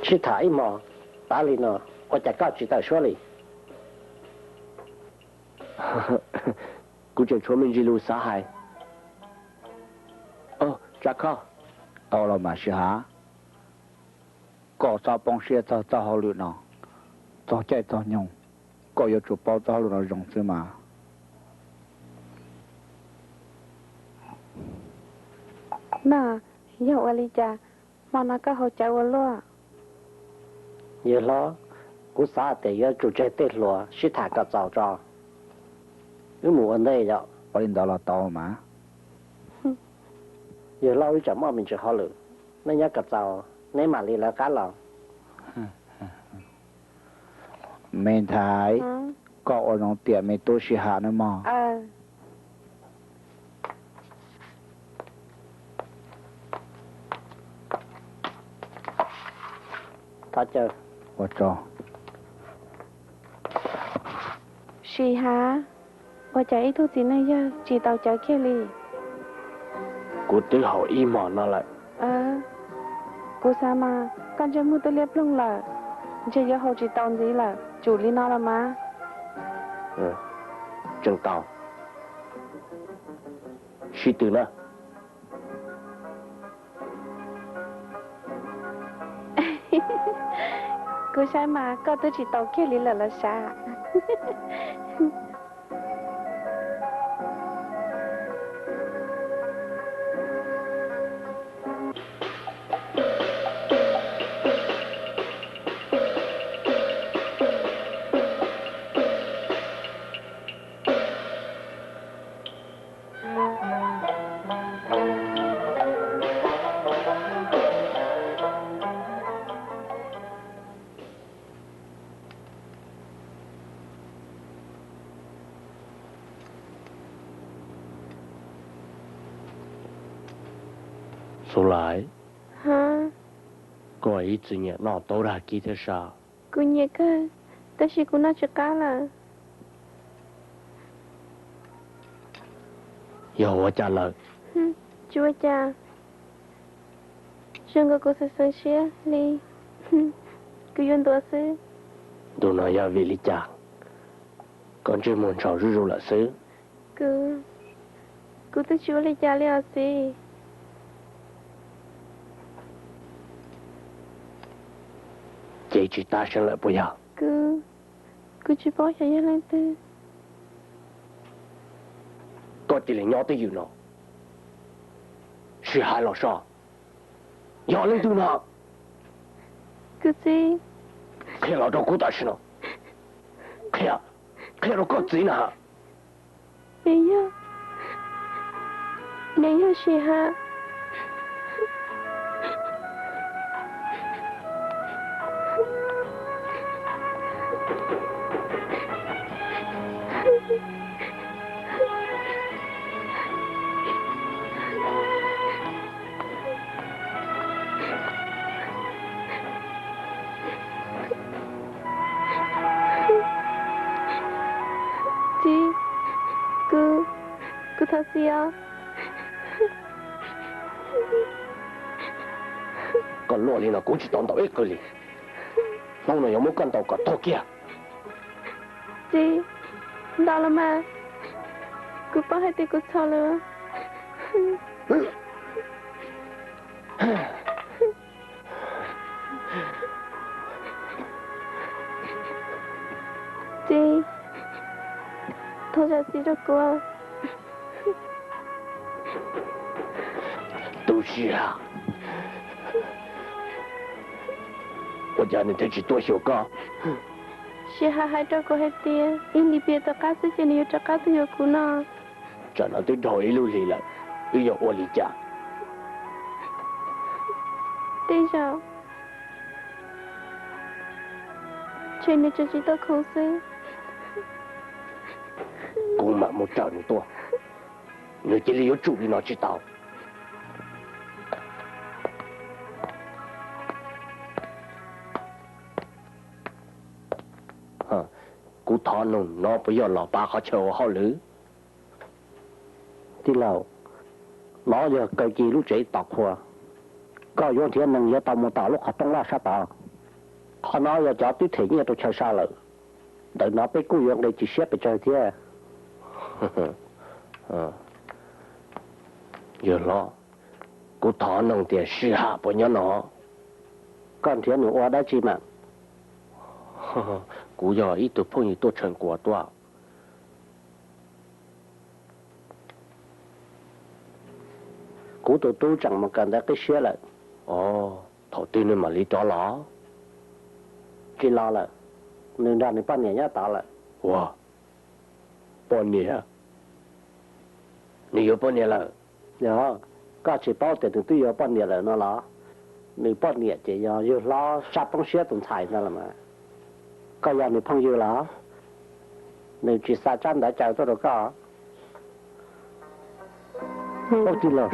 Sib tham ib hmos tas li no, ua cas koj tsis tawm suab li? Kuv tseem tshuav me ntsis lus xav hais. Tsav Khoj, tau los mas Sij Hav, koj txhob poob siab txog txoj hauj lwm no. Txog caij txog nyoog, koj yuav tsum paub txoj hauj lwm no zoo xwb mas. Nag, yog ua li cas hmo no koj haus cawv ua luaj? Yawg hlob, kuv xav tias yuav tsum tseg tej hluas sib tham kom txaus tso, wb mus ua ntej yom. Ua li ntawd los tau mas. Yawg hlob, wb tseem muaj me ntsis hauj lwm, nej nyob kom txaus, neb mam li lawv qab los. Me ntxhais, koj ua zoo tiam me tub Sij Hav nawb mog. Sij Hav, ua cas ib tug txiv neej yawg tsis tau cawv kiag li? Kuv twb haus ib hmos no lawm. Kuv xav mas koj ntsej muag twb liab ploog lawm, ntshe yuav haus tsis tau ntxiv lawm, tsum li no los mas. Tseem tau. Sib tw na. Kuv saib mas koj twb tsis tau kiag li lawm los sav. Xu Lais, koj ib txwm nyiam noj taub dag kib thiab sas? Kuv nyiam kawg, tab sis kuv noj tsis qab lawm. Yog ua cas lawm? Tsis ua cas. Zoo nkaus kuv xeev xeev siab li, kuv yuav ntuav xwb. Ntu no yog vim li cas koj ntsej muag ntshaus zuj zus lawm xwb? Kuv, kuv twb tsis ua li cas li os txiv. Ces tsis tab seeb lawm puas yog? Kuv, kuv tsis paub xyov yog leej twg. Koj cia li nyob twj ywm no, sim hais los soj. Yog leej twg no? Kuv txiv. Qhia los rau kuv tam sim no. Qhia, qhia rau koj txiv na. Nws yog, nws yog Sis Hav. Txiv, kuv, kuv thov txiv os. Koj luaj li no kuv tsis tau ntaus ib qw li. Hnub no yuav muab koj ntaus kom tuag kiag. Txiv, ntaus los mas, kuv paub hais tias kuv txhaum lawm. Txiv, thov zam txim rau kuv. Tub Sis Hav, ua cas nws thiaj tsis tuaj xyuas koj? Sis Hav hais rau kuv hais tias yog nws piav tom qab xwb ces nws yuav rov qab tuaj yuav kuv no. Tsam no twb dhau ib lub hlis lawm, wb yuav ua li cas? Tej zaum ntshe nws tseem tsis tau khoom xwb. Kuv mam mus raws nws tuaj, nws cia li yuav tsum li no tsis tau. Kuv thov nug no puas yog los pab qhov chaw ua hauj lwm? Tij laug, no yog kaw ci lub tsev tos qhua, koj yuav nrhiav neeg yuav tau mus tom lub qhov rooj loj sab tod. Qhov no yog cov twb them nyiaj rau chaw sa lawm. Ntawm no peb kuj yuav nqis tsis siab pes tsawg thiab. Yawg hlob, kuv thov noog tias Sij Ham puas nyob no? Koj nrhiav nws ua dab tsi mas? Kuv yog ib tug phooj ywg tuaj tshee kuas tuaj. Kuv tus tub tseem mus kawm ntawv qib siab lawm. Os, thaum twg nws mam li rov los? Tsis los lawm, nws nrog nws poj niam nyob tod lawm. Ua, poj niam? Nws yuav poj niam lawm? Yog, koj tsis paub tias nws twb yuav poj niam lawm no los? Nws poj niam ces yog yawg hlob sab poob siab tus ntxhais ntawd los mas. Koj yog nws phooj ywg los? Nws tsis xa tsab ntawv caw tuaj rau koj? Ub, tij laug,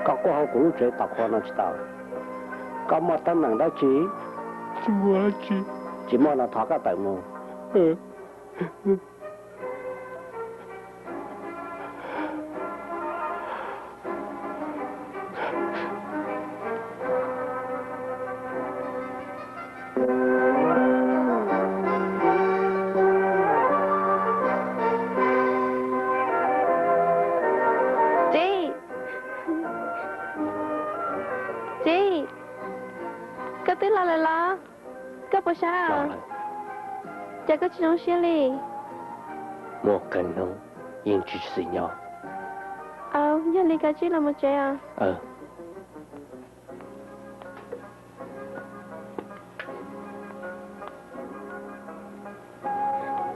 koj quaj hauv kuv lub tsev tom qhua no tsis tau. Koj muaj teeb meem dab tsi? Tsis muaj no thov koj tawm mus. Txiv, txiv, koj twb los lawm los? Koj puas sab? Cas koj tsis zoo siab li? Muaj qee hnub yeej tsis xis nyob. Au, yog li kav tsij los mus tsev os.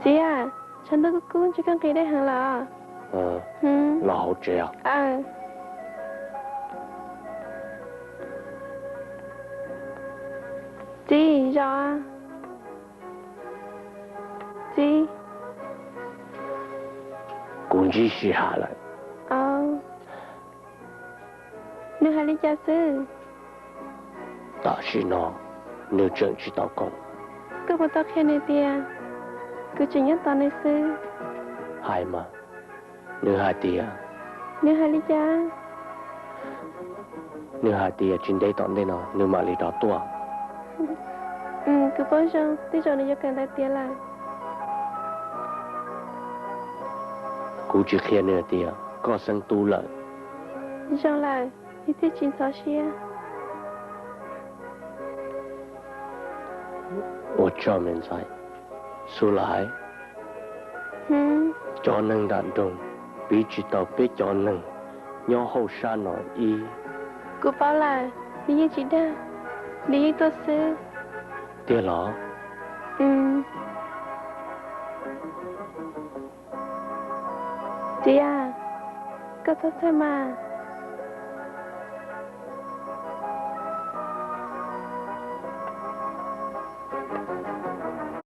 Txiv, tshav ntuj kub kub ntshe koj nqhis dej heev lawm. Los hauv tsev os. Txiv, zos. Txiv, kuv ntsib Sij Ham lawm. Nws hais li cas xwb? Tam sim no nws tseem tsis tau koom. Koj puas tau qhia nws tias kuv tseem nyob tos nws xwb? Hais mas, nws hais tias... Nws hais li cas? Nws hais tias tsis ntev tom ntej no nws mam li rov tuaj. Kuv paub zoo, tej zaum nws yuav kawm ntawv tiav lawm. Kuv tsis qhia nws tias koj xeeb tub lawm. Zoo lawm, nws thiaj tsis ntxhov siab. Ua tsaug me ntxhais. Xub Lais, cov neeg nram nroog piv tsis tau peb cov neeg nyob hauj sab no ib. Kuv paub lawm, nws yeej tsis dag, nws yeej tuaj xwb. Tiag los? Txiv, koj txhob txhawj mas.